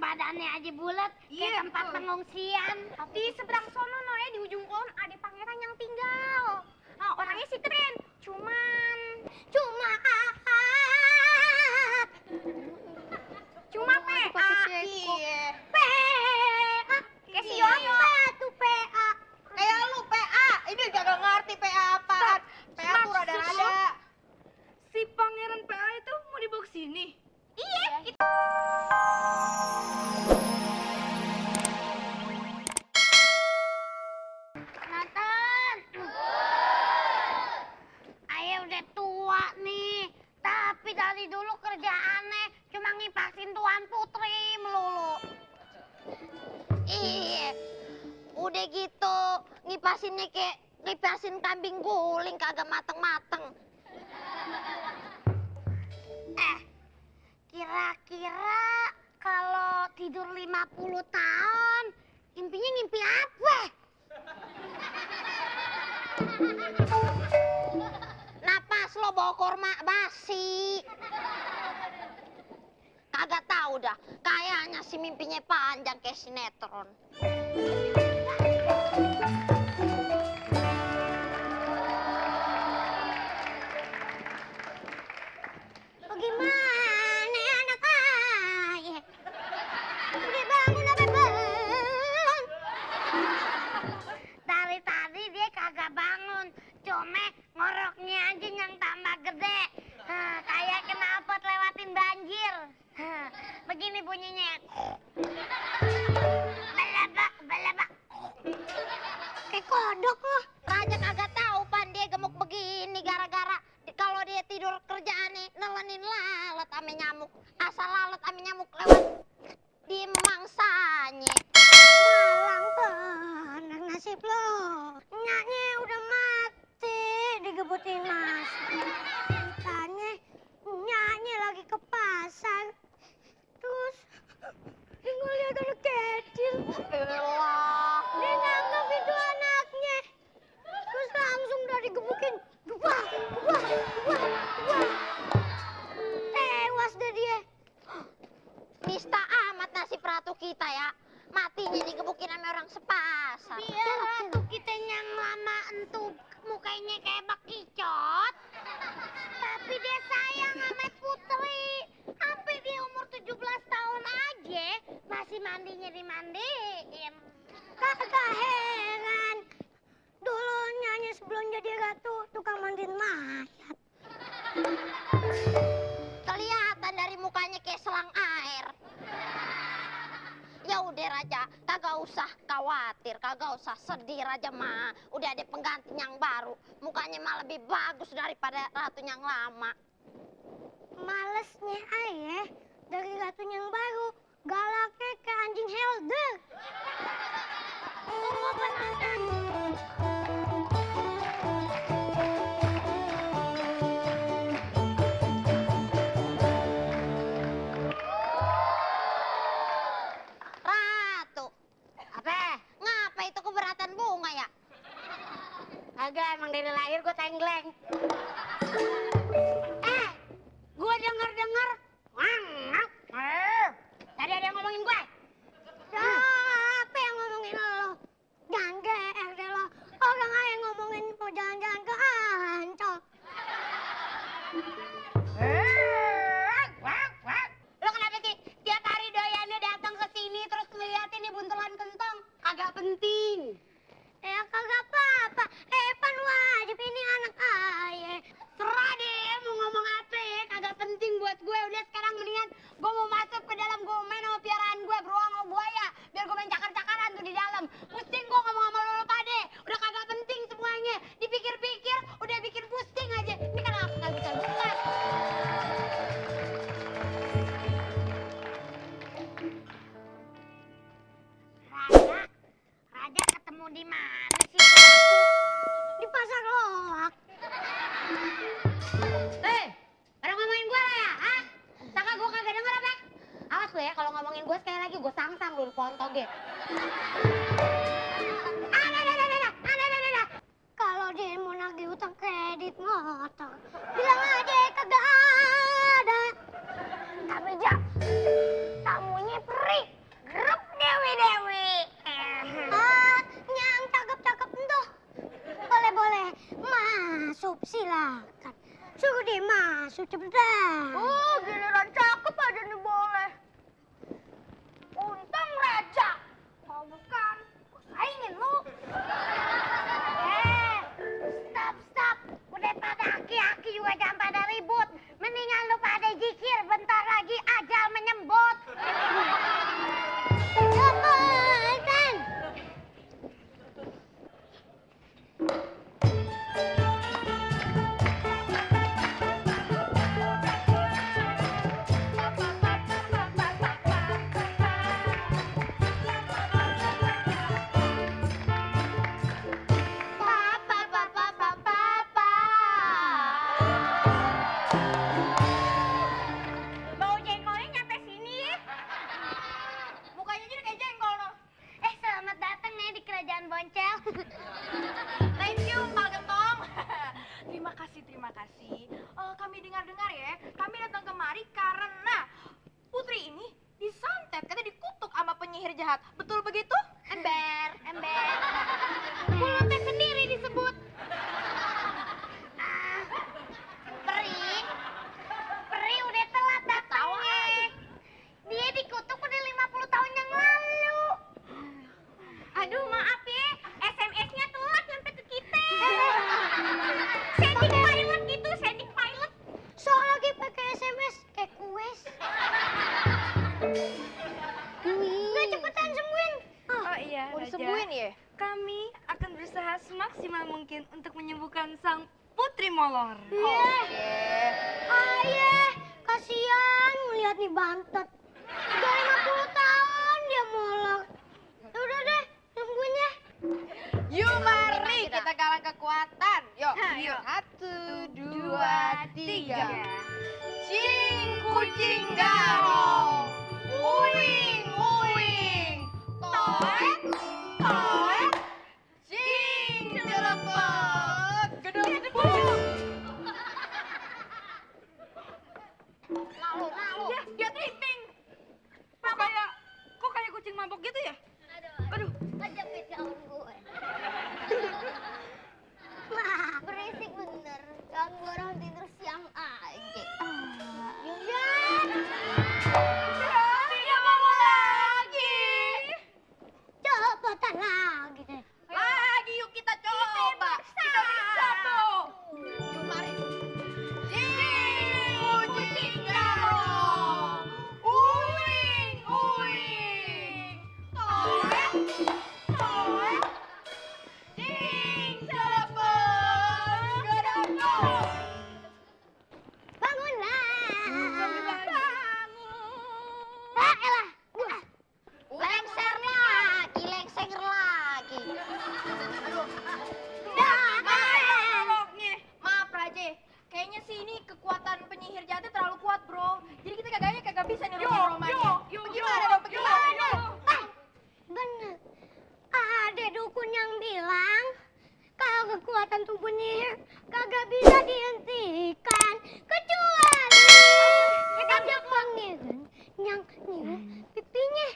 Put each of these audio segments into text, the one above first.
badannya aja bulat, kayak tempat pengungsian. Di seberang sono no ya, di ujung pohon ada pangeran yang tinggal. Nah, orangnya si keren, cuma PA. Iya. PA. Kayak si Yoyo. Tuh PA. Kayak lu PA. Ini gak ngerti PA apaan. PA tuh rada-rada. Si pangeran PA itu mau dibawa ke sini. Iya. Nathan. Ayah udah tua nih, tapi dari dulu kerjaannya cuma ngipasin Tuan Putri melulu. Iya, udah gitu ngipasinnya kayak ngipasin kambing guling kagak mateng-mateng. Kira-kira kalau tidur 50 tahun, impinya ngimpi apa? Napas lo bawa korma basi. Kagak tahu dah, kayaknya si mimpinya panjang kayak sinetron. Bagaimana anak ayah? Udah bangun apa belum? Dari tadi dia kagak bangun, cuma ngoroknya aja yang tambah gede. Kayak knalpot lewatin banjir. Begini bunyinya. Balabak, balabak. Kayak kodok loh. Raja kagak tahu pan dia gemuk begini gara-gara kalau dia tidur kerjaannya nelenin lalat ame nyamuk. Asal lalat ame nyamuk lewat di mangsanya. Malang bener nasib lo. Nyaknya udah mati digebutin mas. Tanya nyaknya lagi ke pasar. Terus dia ngeliat anak kecil. Dia nganggap itu anaknya. Terus langsung udah digebukin. Gebah, gebah, gebah, gebah. Tewas deh dia. Nista amat nasib ratu kita ya. Matinya digebukin sama orang sepasar. Biar ratu kita yang lama entu mukanya kayak bakicot. Tapi dia sayang sama Putri. Sampai dia umur 17 tahun aja masih mandinya dimandiin. Kagak heran. Dulu nyanyi sebelum jadi ratu tukang mandiin mayat. Kelihatan dari mukanya kayak selang air. Ya udah Raja, kagak usah khawatir, kagak usah sedih Raja mah. Udah ada pengganti yang baru, mukanya mah lebih bagus daripada ratu yang lama. Malesnya ayah dari ratu yang baru, galaknya ke anjing Helder. Tunggu penonton. Agak emang dari lahir gue tenggleng. Gue denger. Tadi ada yang ngomongin gue. Siapa yang ngomongin lo? Jangan GR deh lo. Orang aja ngomongin mau jalan-jalan ke Ancol. Lo kenapa sih tiap hari doyannya datang ke sini terus ngeliatin nih buntelan kentong? Agak penting. Ya kagak apa-apa. Pan wajib ini anak ayah. Serah deh mau ngomong apa ya. Kagak penting buat gue. Udah sekarang mendingan gue mau masuk ke dalam gue main sama piaraan gue. Beruang sama buaya. Biar gue main cakar-cakaran tuh di dalam. Pusing gue ngomong sama lo pade. Udah kagak penting semuanya. Dipikir-pikir udah bikin pusing aja. Ini kenapa kagak bisa buka? Raja ketemu di mana sih? Di pasar loak. Pada ngomongin gue lah ya, hah? Sangka gue kagak denger apa? Awas lo ya, kalau ngomongin gue sekali lagi gue sangsang dulu pontoge. Kalau dia mau nagih utang kredit motor, bilang aja kagak ada. Tapi Jak, tamunya perih. masuk cepetan. Giliran cakep aja nih boleh. Untung raja. Kalau bukan, gua saingin lu. Stop. Udah pada aki-aki juga jangan pada ribut. Mendingan lu pada zikir, bentar lagi ajal menyambut. Cepetan. Bau jengkolnya nyampe sini. Mukanya jadi kayak jengkol no. Selamat datang nih di Kerajaan Boncel. Thank you, Pak Gentong. Terima kasih. Kami dengar-dengar ya, kami datang kemari karena putri ini disantet, katanya dikutuk sama penyihir jahat. Betul begitu? Ember. Mulutnya sendiri disebut. Peri udah telat datangnya. Dia dikutuk udah 50 tahun yang lalu. Aduh, maaf ya, SMS-nya telat nyampe ke kita. Sending pilot. Soal lagi pakai SMS kayak kuis. Udah cepetan sembuhin. Oh iya, Mau Raja. disembuhin ya? Kami akan berusaha semaksimal mungkin untuk menyembuhkan sang putri molor. Ayah, kasihan melihat nih bantet. Udah 50 tahun dia molor. Udah deh, sembuhin ya. Yuk mari kita galang kekuatan. Yuk. Yuk. 1, 2, 3. Cing kucing garong. Uing. Toek. Cing jelepet. Gedebuk. Lalu. Dia tripping. Kok kayak kucing mabok gitu ya? Aduh. Kejepit gaun gue. Wah, berisik bener. Ganggu orang tidur siang aja. Yundan. Dia mau lagi. Cepetan lagi deh. Lagi yuk kita coba. Kita bisa tuh. Yuk mari. Cing kucing garong. Uing. Toek. Cing jelepet. Gedebuk. Bangunlah. Elah. Lengser lagi. Maaf Raje, kayaknya sih ini kekuatan penyihir jahatnya terlalu kuat bro. Jadi kita kagak bisa nih rumah-rumahnya. Bagaimana dong? Bener. Ada dukun yang bilang kalau kekuatan tubuhnya kagak bisa dihentikan kecuali ada pangeran yang nyium pipinya.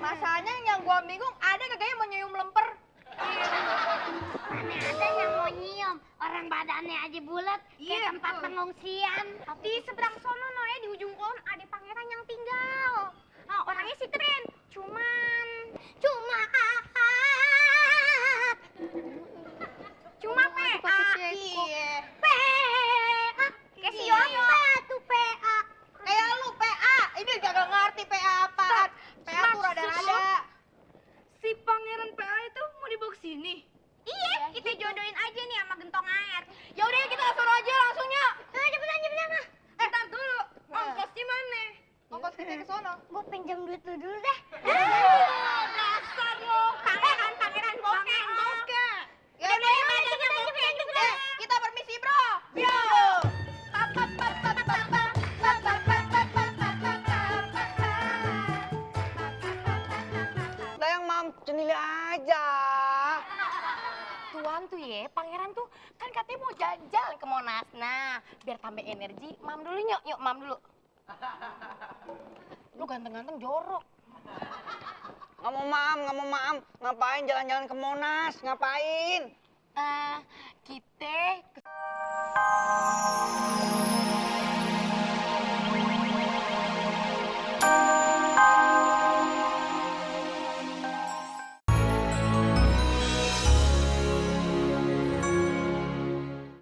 Masalahnya yang gua bingung ada kagak yang mau nyium lemper? Mana ada yang mau nyium, orang badannya aja bulat kayak tempat pengungsian. Di seberang sono no ya, di ujung pohon ada pangeran yang tinggal. Orangnya si keren, cuma PA. Iya. Kayak si Yoyo. tuh PA. Kayak lu PA. Ini kagak ngerti PA apaan. PA tuh rada-rada. Si pangeran PA itu mau dibawa ke sini. Iya, kita jodohin aja nih sama gentong air. Ya udah kita suruh aja langsung ya. Cepetan ah. Ntar dulu, ongkosnya mana? Ongkos kita ke sono. Gue pinjam duit lu dulu deh. Dasar lo, pangeran bokeh. Ya udah Badannya bokeh juga. kita permisi bro. Yo. Lah yang mam cenili aja. Tuan tuh ya, pangeran tuh kan katanya mau jalan-jalan ke Monas. Nah, biar tambah energi, mam dulu yuk mam dulu. Lu ganteng-ganteng jorok. Nggak mau mam. Ngapain jalan-jalan ke Monas? Ngapain?